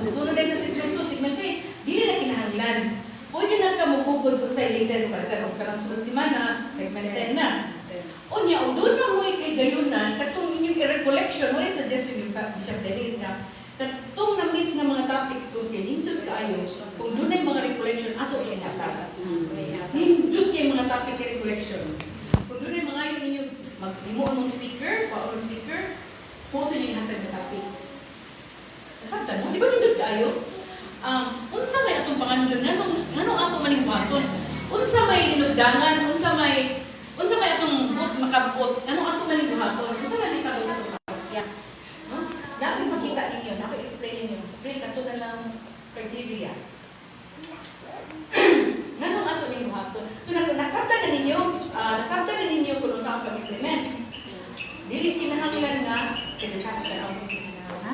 Sunod na segment 2, segment 3, dili na kinahanglan. Pwede na ka mugugod kung sa latest para og kanang sunod semana, segment 10 na. Unya, og doon na mo kay gayunan, katong inyong i-recollection, mo suggestion yung Bishop Dennis nga, katong na-miss nga mga topics doon kay nindot kaayo, kung doon ay mga recollection, ato ihatag. Nindot kay mga topic i-recollection. Kung doon ay mga yung inyo, maghimo mong speaker, kuha mong speaker, kung ito yung ihatag na topic. Nasabtan mo? Di ba nindot kaayo? Unsa may atong pangandon, nganong ato maning buhaton? Unsa may hinugdangan, unsa may atong buot makabot, anong ato maning buhaton? Unsa may mitabo sa atong parokya? No? Nakoy makita ninyo, nakoy explain ninyo. Real kato na lang criteria. Nganong ato ning buhaton? So nasabtan na ninyo, nasabtan na ninyo kung unsa ang pag-implement. Dili kinahanglan nga ha?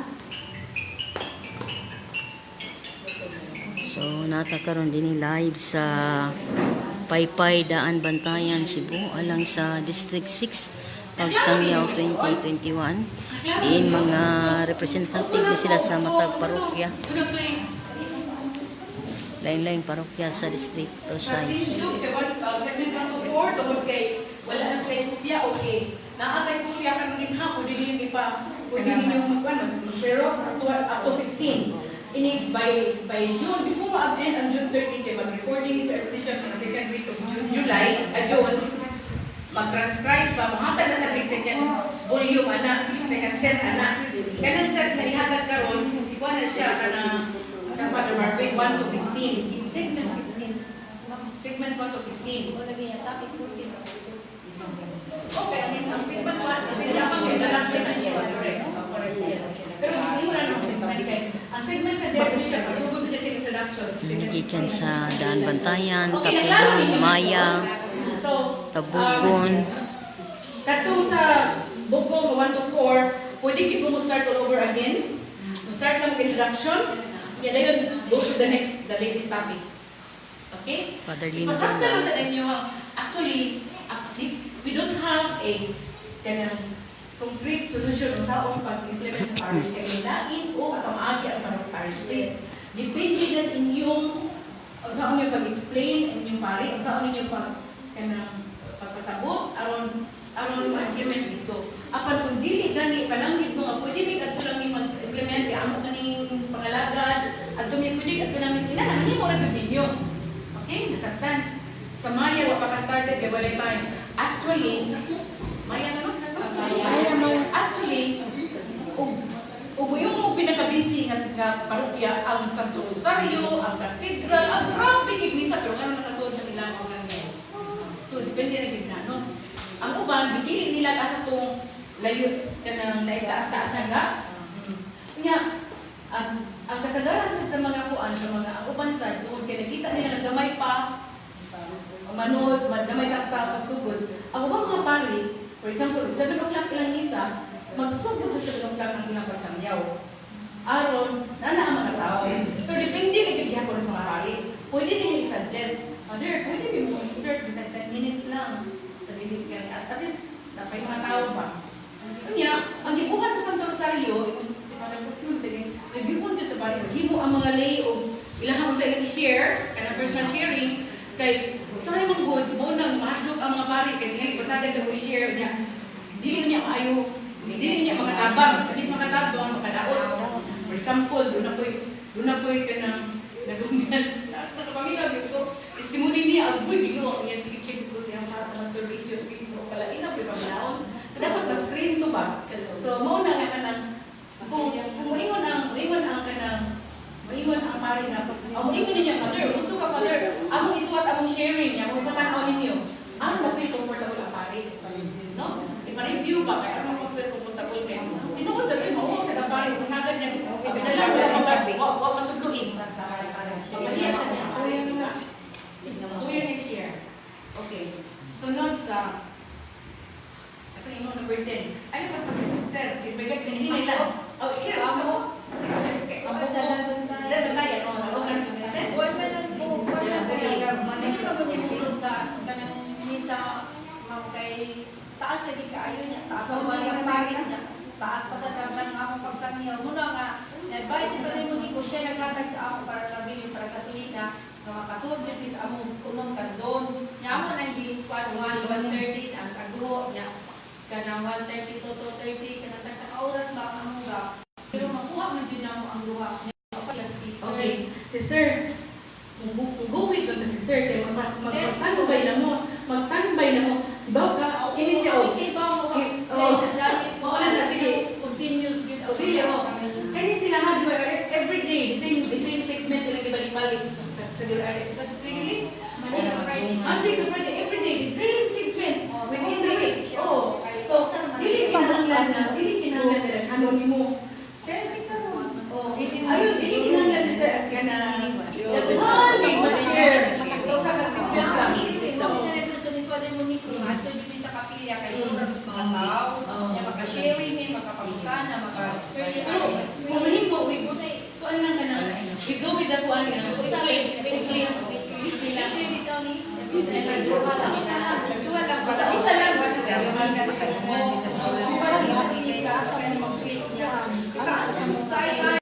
So, nata karon dinhi live sa Paypay, Daan Bantayan, Cebu, alang sa District 6, Pagsangyaw 2021. Diin mga representative ni sila sa matag parokya. Lain-lain parokya sa Distrito 6. Segment 1 to 4, tungod kay wala na sila kopya, okay. Naatay kopya karon din ha, pwede ninyo ipa, pwede ninyo mag, ano, mag-xerox up to 15. Ini by June, before ma-end ang June 30, kay mag-recording sa Archbishop na second week of June, July, June, mag-transcribe pa, mohatag na sa big second volume, ana, second set, ana. Kanang set na ihatag karon, ikuha na siya, kanang sa Father Marvin, 1 to 15. Segment 15. Segment 1 to 15. Okay, ang segment 1, kasi dapat yung introduction na, yes, correct. Oh, correct. Pero gusto mo na ng segment kay ang segment sa Dear Bishop, sugod mo siya sa introduction. Segment Gikan 16. sa Daan Bantayan, Okay, naklaro Tapilon, ninyo. Maya, So, Tabugon. Katong sa Bugong 1 to 4, pwede gid mo start all over again. Mo start lang introduction, ya dayon go to the next, the latest topic. Okay? Father Lino Ipasabta lang Bala. sa inyo ha. Actually, we don't have a kanang concrete solution unsaon pag-implement sa parish kay lain o pamaagi ang parish priest. Depende na sa inyong unsaon niyo pag-explain inyong pari, unsaon ninyo pag kanang pagpasabot aron aron ma-implement dito. Apan kung dili gani pananggit mo nga pwede mi kadto lang ni mag-implement kay amo kaning pangalagad, adto mi pwede kadto lang ni ina na mo ra gyud ninyo. Okay, nasaktan. Sa Maya, wa pa ka-started kay walay time. Actually, Maya na no? Sa Maya. Actually, ug ug yung mo pinaka-busy nga parokya ang Santo Rosario, ang Cathedral, ang grabe gid misa pero ngano nakasuod na nila ang mga. So depende na gid na no. Ang uban gipili nila asa tong layo kanang naitaas-taas na nga. Nya ang kasagaran sad sa mga kuan sa mga ang uban sad tungod kay nakita nila nga gamay pa manod, gamay ta sa pagsugod. Ang ubang mga pari, for example, 7 o'clock ilang misa, magsugod sa 7 o'clock ang ilang pagsangyaw. Aron, nana ang mga tao. Pero depende na gyud gihapon sa mga pari. Pwede ninyo i-suggest, "Father, pwede ba mo insert bisag 10 minutes lang sa dili kay at least napay mga tao pa." Unya, ang gibuhat sa Santo Rosario, yung si Father Cosmo, nagihon gyud sa pari, himo ang mga lay og ilahang sa ilang i-share, kanang personal sharing, kay sa man good, mo nang mahadlok ang mga pari kay tingali pasagad ka mo i-share niya. Dili mo niya maayo, dili niya makatabang, at least makatabang, makadaot. For example, doon na ko'y kanang nadunggan. Nakapaminaw yun ko. Testimony niya, agoy, Ginoo niya, sige, check ko niya sa masturbation, Ginoo, pala, ina, ko'y paminaon. So, dapat na-screen to ba? So, mao na nga kanang, kung moingon ang kanang, moingon ang pari na, ang moingon ninyo, "Father, gusto ka, Father, among isuwat, among sharing, among ipatanaw ninyo." Aron na feel comfortable ang pari. No? Ipa-review ba, kaya aron ma-feel comfortable kay. Tinuod sa rin, mao sa ang pari, masagad niya, pinala, wala pa, wa matudluin. Pagpaliya sa niya. Tuyo niya share. Okay. Sunod sa ito yung number 10. Ay, pas pa si sister. Kaya kinihinay lang. Oh, ikaw, ako. Sister. Ang buko. Dahil kaya, oh, okay, sa 10. Buwan sa lang po, buwan lang po. Manay pa ba nimusod sa kanang misa ma'am kay taas lagi kaayo niya, taas ang mga parit niya, taas pa sa kanang among pagsangyaw. Muna nga, na-advise pa rin mo ni kung siya naghatag sa amo para revenue, para gasolina, nga makasud jud sa among unong ka zone. Nya amo nang gi kuan 1 1:30 ang aguho nya kanang 1:30 to 2:30, kanang tag sa ka oras ba ang among gap. Pero makuha man jud namo ang duha nya pa sa speaker. Okay, sister, go with the sister kay mag-standby na mo, mag-standby na mo. Di ba ka, ini siya oh. Okay ba mo? Oh. Mao na, sige. Continuous gyud. O dili oh. Kani sila ha, di ba, every day the same segment ilang gibalik-balik sa DRF. Kasi really, Monday to Friday. Monday to Friday, every day the same segment within the week. Oh, so dili kinahanglan na daghanon nimo.